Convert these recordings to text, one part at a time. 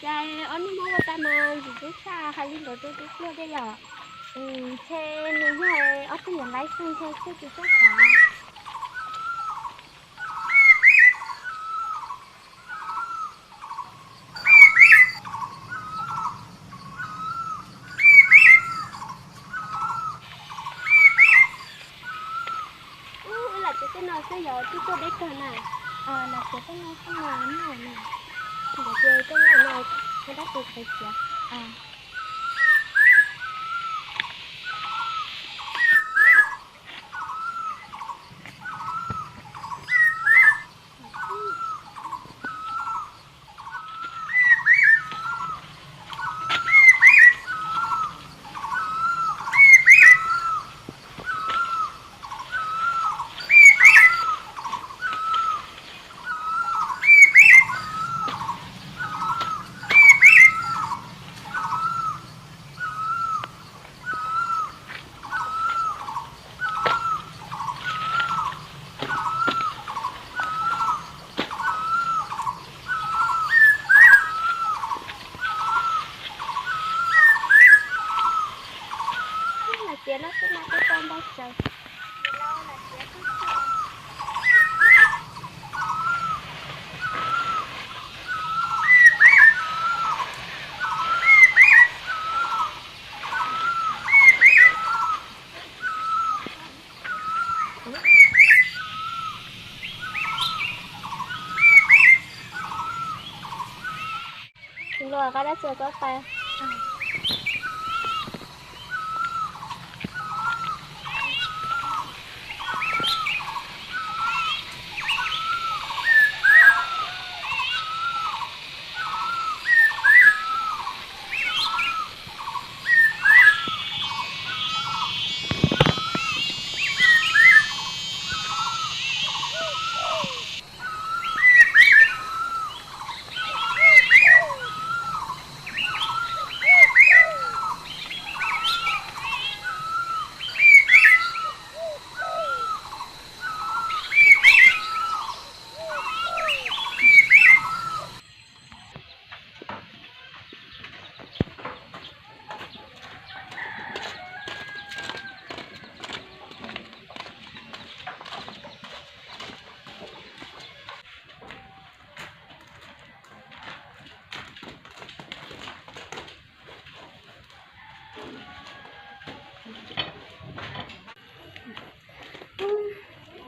Cas ob niag Hmoob ua tau mas ntxim hlub tshaj, hais li ntawd rau tub hluas thiab yom. Ntshe nws yog ob tug yuav laib xwb, ntshe txhua tus txhob xav. Ub, wb lam txiav tej no xwb yog twb tuaj deb kawg na. Lam txiav tej no xwb mas noj na. Ntawd ces tej no no, ua dab tsi qhwv txiav. Lam txiav no xwb mas kuj tau ntau tsawv. Luag qab dab tsi txob tais.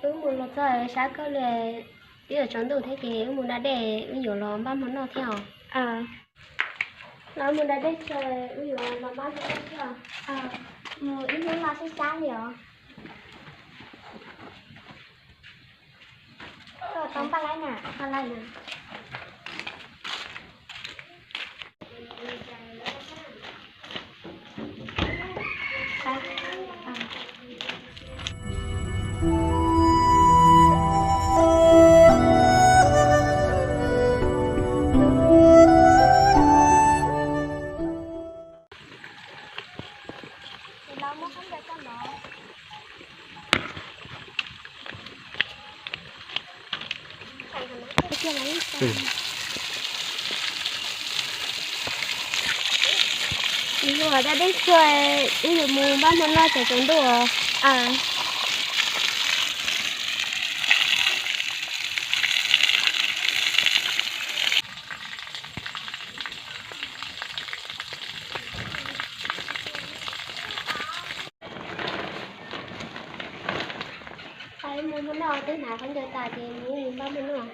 Wb mus los txog sab kawg li, twb yuav tsaus ntuj thiab ces wb mus da dej, wb yuav los npaj hmo noj thiab os. Los mus da dej tso, wb yuav los npaj hmo noj thiab. Mus ib hnub no sab sab li os. Koj tau npaj laib na, npaj laib na. Yuav da dej tso, wb yuav mus npaj hmo noj tsaus ntuj os. Mus hmo noj twb hnav khaub ncaws tas ces mus npaj hmo noj.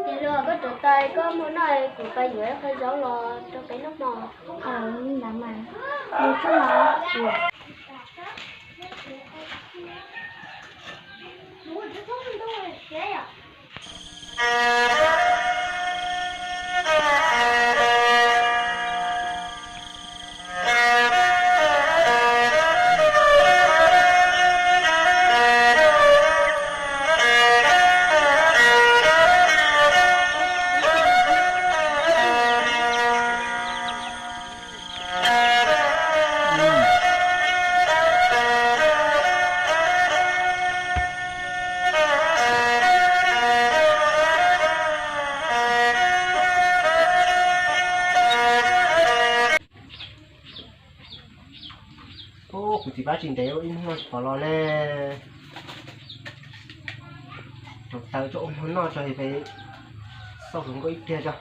Ces luag koj rov tas koj muag noj, kuv pais yuav ib qho zaub los rau peb noj mov. Ntawd mas, mus tsuj mov. Kuv txiv pab tsis ntev ib hnub no tsis pom los ne. Rau taws tso ua hmo noj tso, peb xauj hluas nkauj ib pliag tso.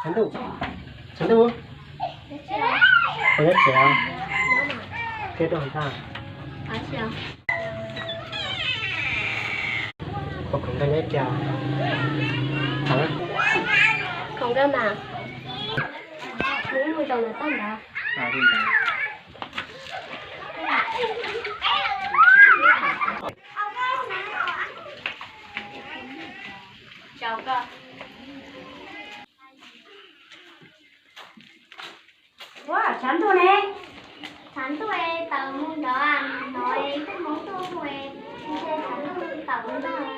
Tshav ntuj, tshav ntuj, koj nyob tsev os? Koj tuaj hauv ntag. Koj khoom nkauj nyob ib pliag. Khoom nkauj mas, mus ib mus zaum ntawm toj ntawd. Ua, tshav ntuj ne? Tshav ntuj es tawm mus ntawd, hnov tus hmoob tuaj hu es, tshav ntuj tawm mus ntawd,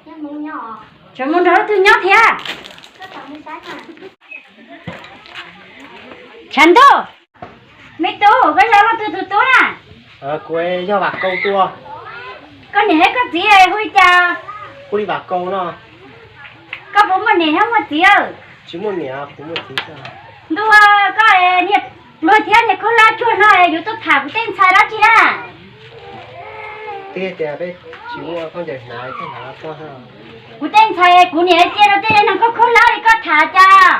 yog hmoob nyob os. Tshav mus nrog leej twg nyob thiab? Tshav ntuj, me tub, koj yog leej twg tus tub na? Kuv yog Vam Kaus tus. Koj niam thiab koj txiv hu li cas? Hu li Vam Kaus no. Koj puas muaj niam thiab muaj txiv? Tsis muaj niam, kuv muaj txiv xwb. Ntuj, koj niag pluag thiab niag khaub hlab cuag no yuav tuaj tham kuv tej ntxhais dab tsi na? Twb tias peb tsis muaj khaub ncaws hnav, kuv tej ntxhais, kuv niam cia rau tej neeg khaub khaub hlab li koj tham cas?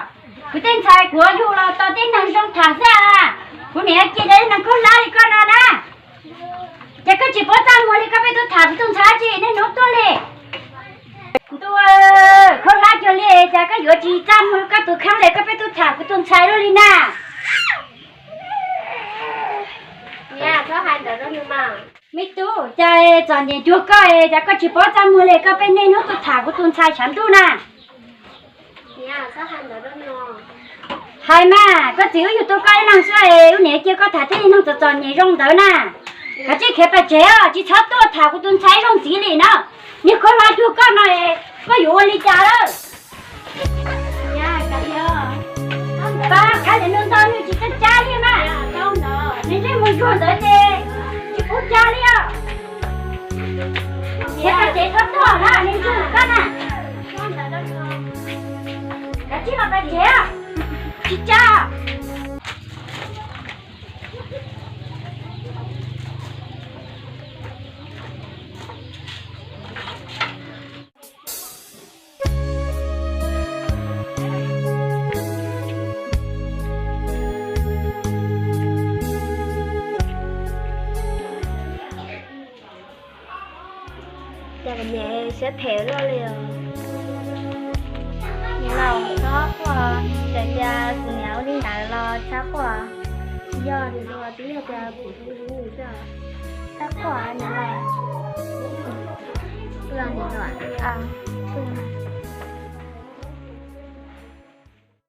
Kuv tej ntxhais kuv yug los tau tej neeg zoo tham xwb. Kuv niam cia rau tej neeg khaub hlab li koj no na. Ces koj tsis paub txaj muag li koj pheej tuaj tham kuv tus ntxhais dab tsi niaj hnub tuaj li? Ntuj, khaub hlab cuag li cas koj yuav tsis txaj muag koj tus kheej li koj pheej tuaj tham kuv tus ntxhais luaj li na. Me tub, cas txom nyem cuag koj, cas koj tsis paub txaj muag li koj pheej niaj hnub tuaj tham kuv tus ntxhais tshav ntuj na. Hais mas, koj txiv wb yug tau koj ib leeg xwb, wb niam cia koj tham tej neeg txom txom nyem zoo ntawd na. Kav tsij khiav pem tsev os, tsis txhob tuaj tham kuv tus ntxhais zoo ntxiv li no. Niag khaub hlab cuag koj no, koj yuav ua li cas lawm? Tuag ntawd ces tsis pub tsa li os. Nrhiav pais tsev txhob tuag na, nws ntxub koj na. Kav tsij los pais tsev, tsis tsa. Cas kuv niam siab phem luaj li os. Niam laus, txhob quaj, txawm tias kuv niam ua li ntawd los txhob quaj. Yog li los twb yog tias kuv tus hlub xwb. Txhob quaj niam laus. Pw niam laus.